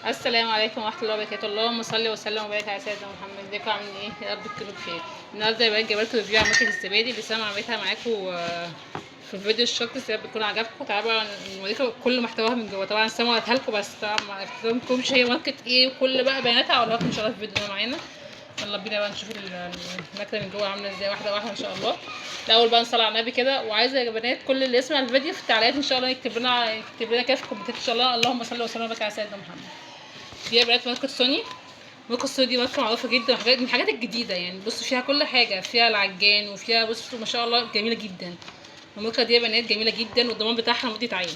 السلام عليكم ورحمة الله وبركاته. اللهم صل وسلم وبارك على سيدنا محمد. ازيكم عاملين ايه؟ يا رب تكونوا بخير. النهارده يا بنات جايبه لكم review عن ماركة الزبادي اللي سامعه عملتها معاكم في الفيديو ال shorts، يا رب تكون عجبكم. تعالوا بقى نوريكم كل محتواها من جوه. طبعا سامعه وريتها لكم، بس طبعا ما عرفتلكمش هي ماركة ايه وكل بقى بياناتها هقولها لكم ان شاء الله في الفيديو ده معانا. يلا بينا بقى نشوف الماكلة من جوه عامله ازاي واحدة واحدة ان شاء الله. الاول بقى نصلي على النبي كده، وعايزه يا بنات كل اللي يسمع الفيديو في التعليقات ان شاء الله يكتب لنا كده في الكومنتات ان شاء الله. اللهم صل وسلم وبارك على سيدنا محمد. دي يا بنات ماركة سوني. ماركة سوني دي ماركة معروفة جدا، وحاجات من الحاجات الجديدة يعني. بصوا فيها كل حاجة، فيها العجان وفيها بصوا ما شاء الله جميلة جدا. الماركة دي يا بنات جميلة جدا، والضمان بتاعها لمدة عام.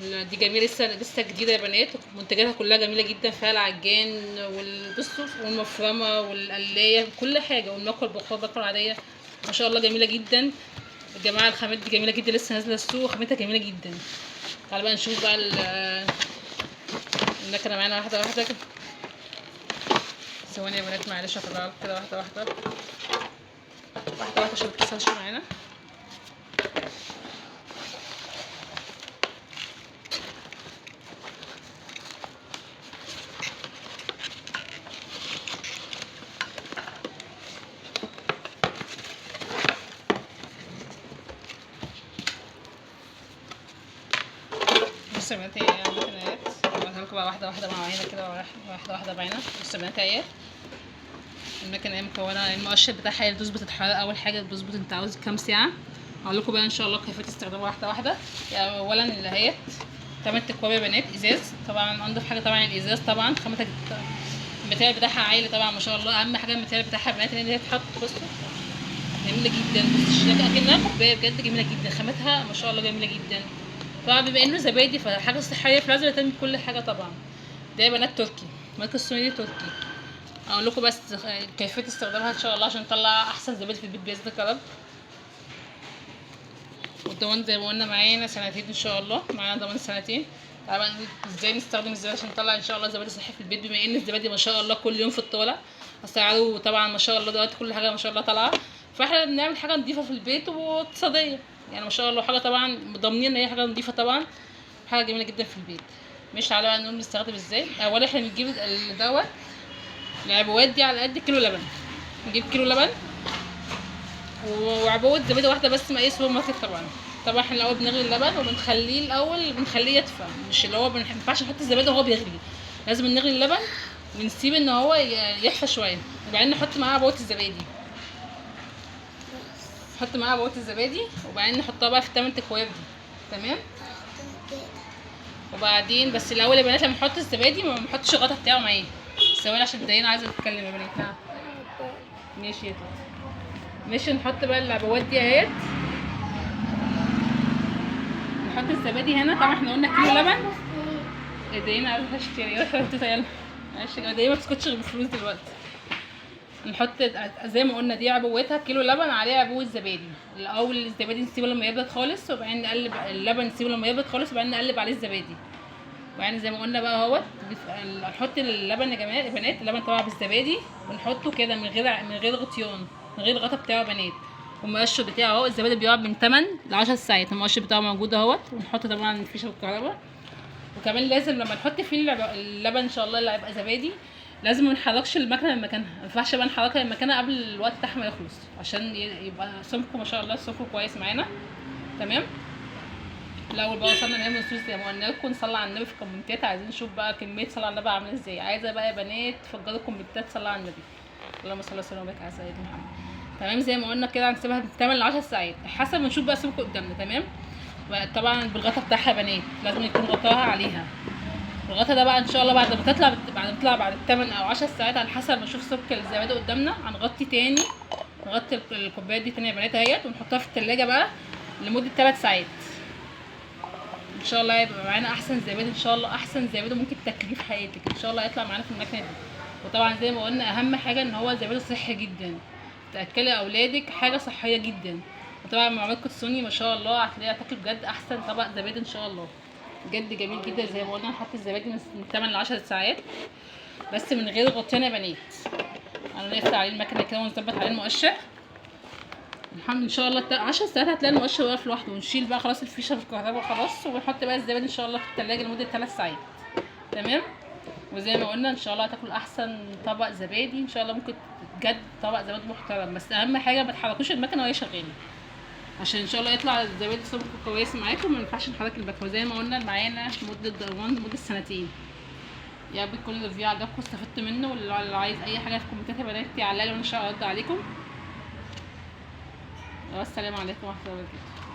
دي جميلة لسه جديدة يا بنات، منتجاتها كلها جميلة جدا. فيها العجان والبصوا والمفرمه والقلايه كل حاجة، والمكوه البخار المكوه العادية ما شاء الله جميلة جدا. يا جماعة الخامات دي جميلة جدا، لسه نازله السوق خامتها جميلة جدا. تعالوا بقى نشوف بقى المكنه معانا واحدة واحدة كده. ثواني يا بنات معلش هطلعها لكم كده واحدة واحدة واحدة واحدة عشان متكسرش معانا. بصوا يا بنات هي المكنه اهيت، هقولها لكم بقى واحدة واحدة معانا كده، واحدة واحدة معانا. بصوا يا بنات اهيت المكنه اهي مكونة، المؤشر بتاعها هي بتظبط الحرارة اول حاجة، بتظبط انت عاوز كام ساعة. هقول لكم بقى ان شاء الله كيفية استخدامها واحدة واحدة. يعني اولا اللي اهيت 8 اكواب يا بنات ازاز، طبعا انضف حاجة طبعا الازاز، طبعا خامتها ال material بتاعها عالي طبعا ما شاء الله. اهم حاجة ال material بتاعها يا بنات ان هي تتحط بصوا جميلة جدا. بصوا الشياكه اكنها كوباية بجد جميلة جدا، خامتها ما شاء الله جميلة جدا. طبعا بما انه زبادي فحاجه صحية فلازم اهتم بكل حاجة طبعا. ده يا بنات تركي، ماركة السوني دي تركي. اقول لكم بس كيفية استخدامها ان شاء الله عشان نطلع احسن زبادي في البيت باذن الله يا رب. والضمان زي ما قلنا معانا سنتين ان شاء الله، معانا ضمان سنتين. طبعا ازاي نستخدم الزبادي عشان نطلع ان شاء الله زبادي صحي في البيت، بما ان الزبادي ما شاء الله كل يوم في الطالع اسعاره طبعا ما شاء الله دلوقتي كل حاجة ما شاء الله طالعه، فاحنا بنعمل حاجة نظيفة في البيت واقتصادية يعني ما شاء الله، حاجة طبعا ضامنين ان هي حاجة نظيفة طبعا، حاجة جميلة جدا في البيت. مش تعالى بقى نقوم نستخدم ازاي. اولا احنا بنجيب دوت العبوات دي على قد كيلو لبن، نجيب كيلو لبن وعبوه زبادي واحدة بس من اي سوبر ماركت طبعا. طبعا احنا الاول بنغلي اللبن وبنخليه الاول بنخليه يدفى، مش اللي هو ما ينفعش نحط الزبادي وهو بيغلي، لازم نغلي اللبن ونسيب ان هو يحفى شوية، وبعدين نحط معاه عبوة الزبادي، نحط معاها عبوة الزبادي وبعدين نحطها بقى في التمن اكواب دي، تمام. وبعدين بس الاول يا بنات لما نحط الزبادي ما بنحطش الغطا بتاعه معاه. ثواني عشان دينا عايزه تتكلم يا بنات. نعم ماشي يا توت ماشي. نحط بقى العبوات دي اهيت، نحط الزبادي هنا. طبعا احنا قلنا كيلو لبن. دينا عايزه تشتري، يلا يا يلا معلش يا دينا ما تسكتش غير بالفلوس دلوقتي. نحط زي ما قلنا دي عبوتها كيلو لبن عليه عبوة زبادي. الاول الزبادي نسيبه لما يبرد خالص، وبعدين نقلب اللبن نسيبه لما يبرد خالص، وبعدين نقلب عليه الزبادي. وبعدين زي ما قلنا بقى اهوت نحط اللبن يا جماعة يا بنات، اللبن طبعا بالزبادي، ونحطه كده من غير غطيان، من غير الغطا بتاعه يا بنات. والمؤشر بتاعه اهو، الزبادي بيقعد من 8 ل 10 ساعات، المؤشر بتاعه موجود اهوت. ونحط طبعا فيشه الكهرباء. وكمان لازم لما نحط فيه اللبن ان شاء الله اللي هيبقى زبادي لازم ما نحركش المكنه من مكانها، ما ينفعش بقى نحركها من مكانها قبل الوقت بتاعها ما يخلص، عشان يبقى سمكة ما شاء الله سمكة كويس معانا، تمام. الاول بقى وصلنا نعمل صوص زي ما قلنا لكم. نصلي على النبي في الكومنتات، عايزين نشوف بقى كمية صلاة على النبي عامله ازاي. عايزه بقى يا بنات تفجروا الكومنتات صلاة على النبي، اللهم صل وسلم وبارك على سيدنا محمد. تمام زي ما قلنا كده هنسيبها من 8 ل 10 ساعات حسب ما نشوف بقى سمكة قدامنا، تمام. طبعا بالغطا بتاعها يا بنات لازم يكون غطاها عليها. الغطا ده بقى ان شاء الله بعد ما تطلع بعد 8 او 10 ساعات على حسب ما نشوف سمك الزبادي قدامنا هنغطي تاني، نغطي الكوبايات دي تاني يا بنات اهيت، ونحطها في التلاجة بقى لمدة 3 ساعات. ان شاء الله هيبقى معانا احسن زبادي ان شاء الله، احسن زبادي ممكن تاكليه في حياتك ان شاء الله هيطلع معانا في المكنه دي. وطبعا زي ما قلنا اهم حاجة ان هو زبادي صحي جدا، تاكلي اولادك حاجة صحية جدا. وطبعا مع ماركة سوني ما شاء الله هتلاقيها تاكل بجد احسن طبق زبادي ان شاء الله، بجد جميل جدا. زي ما قلنا نحط الزبادي من 8 ل 10 ساعات بس من غير غطيان يا بنات. انا نقفل عليه المكنه كده ونظبط عليه المؤشر الحمد ان شاء الله 10 ساعات هتلاقي المؤشر واقف لوحده. ونشيل بقى خلاص الفيشه في الكهرباء خلاص، ونحط بقى الزبادي ان شاء الله في التلاجة لمدة 3 ساعات. تمام. وزي ما قلنا ان شاء الله هتاكلوا احسن طبق زبادي ان شاء الله، ممكن بجد طبق زبادي محترم. بس اهم حاجة ما تحركوش المكنه وهي شغالة، عشان ان شاء الله يطلع الزبادي سمكة كويس معاكم. ما ينفعش نحرك المكنه. زي ما قلنا معانا مده ضمان مده سنتين. يا رب يكون ال review عجبكم واستفدتوا منه، واللي عايز اي حاجة في الكومنتات يا بنات يعلق لي وانا ان شاء الله ارد عليكم. والسلام عليكم ورحمة الله وبركاته.